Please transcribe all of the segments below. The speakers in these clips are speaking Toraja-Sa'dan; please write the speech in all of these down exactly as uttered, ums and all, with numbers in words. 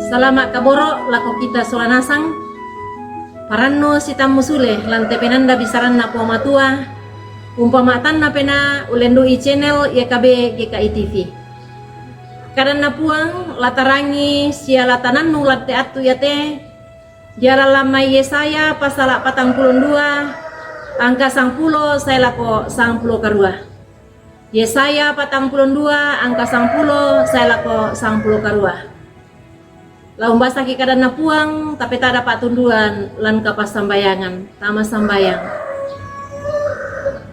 Salama' kaboro' lako kita sola nasang. Parannu sitammu sule lan te penanda bisaranna Puang Matua, umpama tanna pena ullendu'i channel Y K B G K I T V. Kadanna Puang latarangi sia latanannu lan te attu iate diala lan mai Yesaya pasala patang pulo dua angka sangpulo sae lako sangpulo karua. Yesaya patang pulo dua angka sangpulo sae lako sangpulo karua. La umbasaki kadanna Puang, tapetada pa'tunduan lan kapassambayangan, tama sambayang.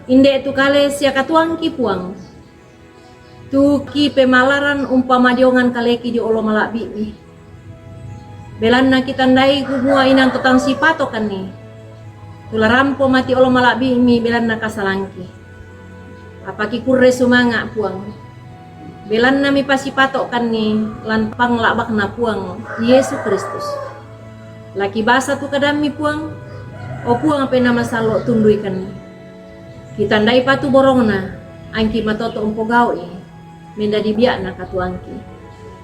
Inde tu kale sia katuangki Puang. Tu kipemalaran umpama diongan kaleki dio olo mala'bi'mi. Belanna kitandai kumua inang to tang sipatokanni. Tu la rampo mati olo mala'bi'mi belanna kasalangki. Apa kikurre sumanga' Puang. Belanna mipasipatokanni lan pangla'bakna Puang Yesu Kristus. Laki basa tu kadammi Puang, o Puang Penaa Masallo' tunduikanni. Kitandai patu borongna, angki matoto umpogau'i, mendadi bia'na katuangki.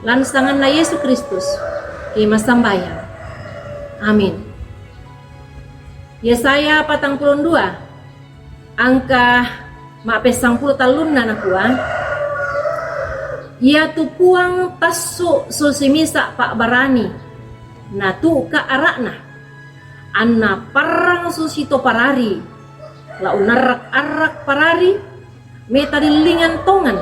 Lan sanganna Yesu Kristus, ki massambayang. Amin. Yesaya patang pulo dua, angka ma'pessangpulo tallunna nakua, Iatu Puang tassu' susi misa' pa'barani, natu'ka ara'na, anna parrang susi to parari, la unarrak-arrak parari, metalillingan tongan.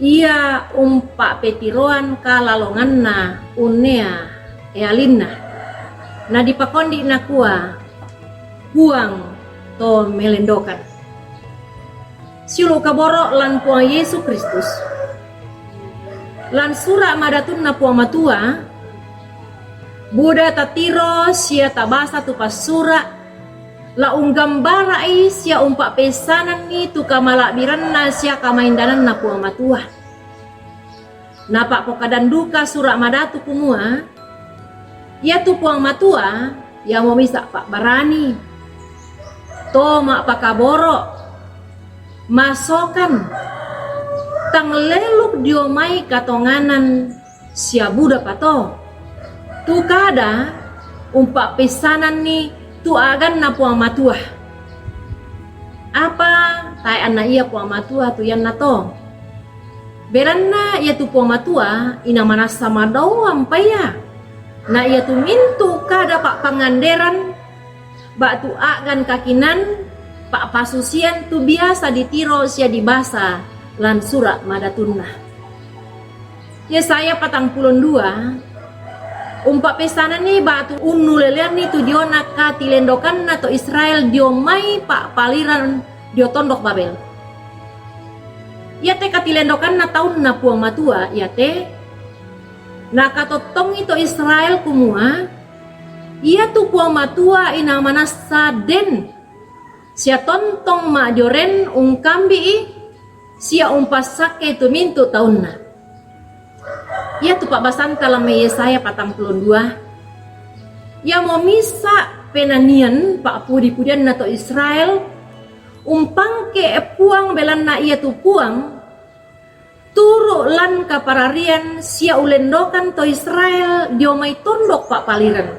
Ia umpa'petiroan kalalonganna unnea ealinna. Nadipakondi' nakua, Puang to melendokan. Siulu' kaboro' lan Puang Yesu Kristus. Lan sura' madatunna Puang Matua, buda tatiro sia tabasa tu passura', la unggambara'i sia umpa'peissananni tu kamala'biranna sia kamaindananna Puang Matua. Napa'pokadan duka sura' madatu kumua, Iatu Puang Matua, iamo misa' pa'barani, to ma'pakaboro', masokan, tang leluk dio mai katonganan sia budapa to. Tu kada umpa'peissananni tu a'ganna Puang Matua. Apa tae' anna ia Puang Matua tu iannato. Belanna iatu Puang Matua inang manassa madoang paia, na iatu mintu' kada pa'pangnganderan ba'tu a'gan kakinaan pa'pasusian tu biasa ditiro sia dibasa lan sura' madatunna. Yesaya patang pulo dua, umpa'peissananni ba'tu unnuleleanni tu diona katilendokanna to Israel dio mai pa'paliran dio tondok Babel. Iate katilendokanna taunna Puang Matua iate, nakatottongi to Israel kumua, Iatu Puang Matua inang manassa den, sia tontong ma'dioren ungkambi'i, sia umpassakkei tu mintu' taunna. Iatu pa'basanta lan mai Yesaya patang pulo dua. Iamo misa' penanian pa'pudi-pudianna to Israel, umpangke Puang belanna iatu Puang, turu' lan kapararian sia ulendokan to Israel dio mai tondok pa'paliran.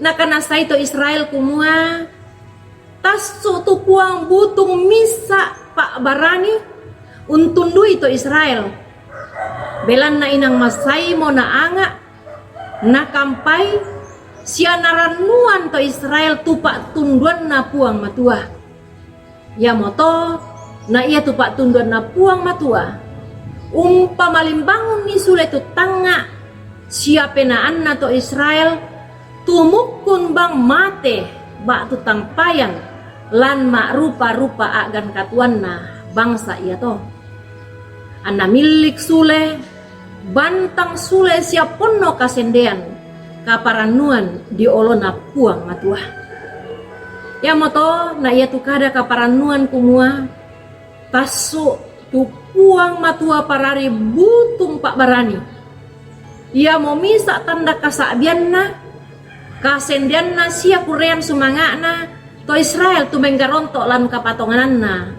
Nakanassai to Israel kumua, tassu' tu Puang butung misa' pa'barani untundui to Israel. Belanna inang massaimo naanga', nakampai, sia narannuan to Israel tu pa'tunduanna Puang Matua. Iamoto na iatu pa'tunduanna Puang Matua, umpamalimbangunni sule tu tangnga' sia penaanna to Israel, tumukkun bang mate ba'tu tang payan lan ma'rupa-rupa a'gan katuoanna bangsa iato. Anna millik sule, bantang sule sia ponno kasendean, kaparannuan dio olona Puang Matua. Iamoto na iatu kada kaparannuan kumua, tassu' tu Puang Matua parari butung pa'barani. Iamo misa' tanda kasa'bianna, kasendeanna sia kurrean sumanga'na to Israel tu menggaronto' lan kapatongananna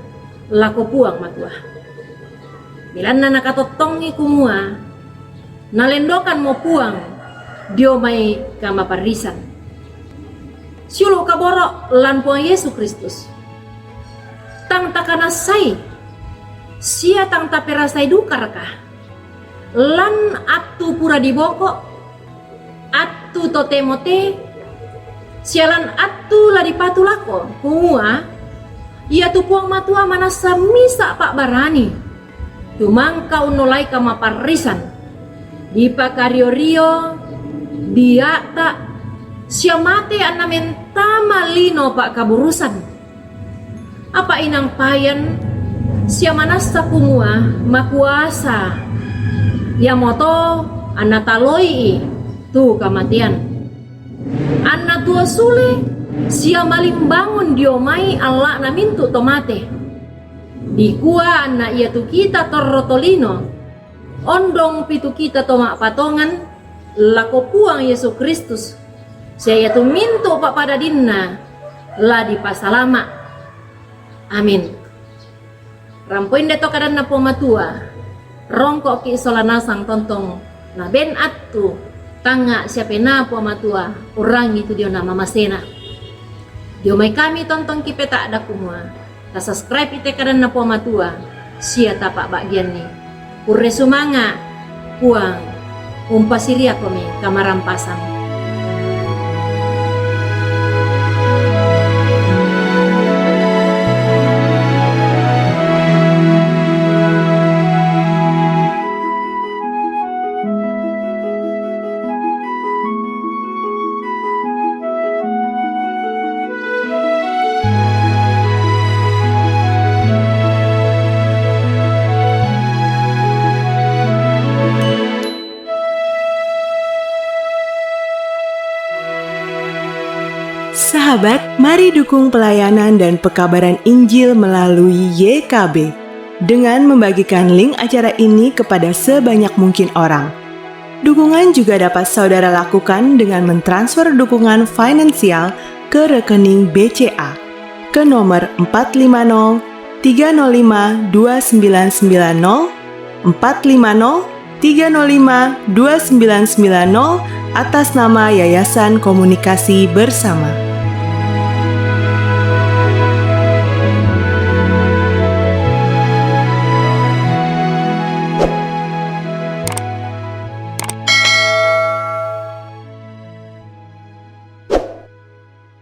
lako Puang Matua. Belanna nakatottongi kumua, Nalendokan mo Puang dio mai kamaparrisan. Siulu' kaboro' lan Puang Yesu Kristus. Tang takanassai sia tang taperasai dukaraka lan attu pura diboko', attu totemo te, sia lan attu la dipatu lako, kumua iatu Puang Matua manassa misa' pa'barani tu mangka unnolai kamaparrisan, dipakario-rio, dia'ta', sia mate anna mentama lino pa'kaburusan. Apa inang payan sia manassa kumua makuasa, iamoto anna taloi'i tu kamatean. Anna tuo sule sia malimbangun dio mai alla'na mintu' to mate. Dikua anna iatu kita torro tolino, ondong pitu kita to ma'patongan lako Puang Yesu Kristus, sia iatu mintu' pa'padadinna la dipasalama'. Amin. Rampo inde to kadanNa Puang Matua, rongko'ki' sola nasang tontong naben attu, tangnga' sia penaa Puang Matua urrangi tu diona mamasena. Dio mai kami tontong kipeta'da kumua, tasubscribe i te kadanNa Puang Matua, sia tapa'ba'gianni. Kurre sumanga', Puang umpasiriakomi kamarampasan. Sahabat, mari dukung pelayanan dan pekabaran Injil melalui Y K B dengan membagikan link acara ini kepada sebanyak mungkin orang. Dukungan juga dapat saudara lakukan dengan mentransfer dukungan finansial ke rekening B C A ke nomor empat lima nol tiga nol lima dua sembilan sembilan nol, empat lima nol tiga nol lima dua sembilan sembilan nol, atas nama Yayasan Komunikasi Bersama.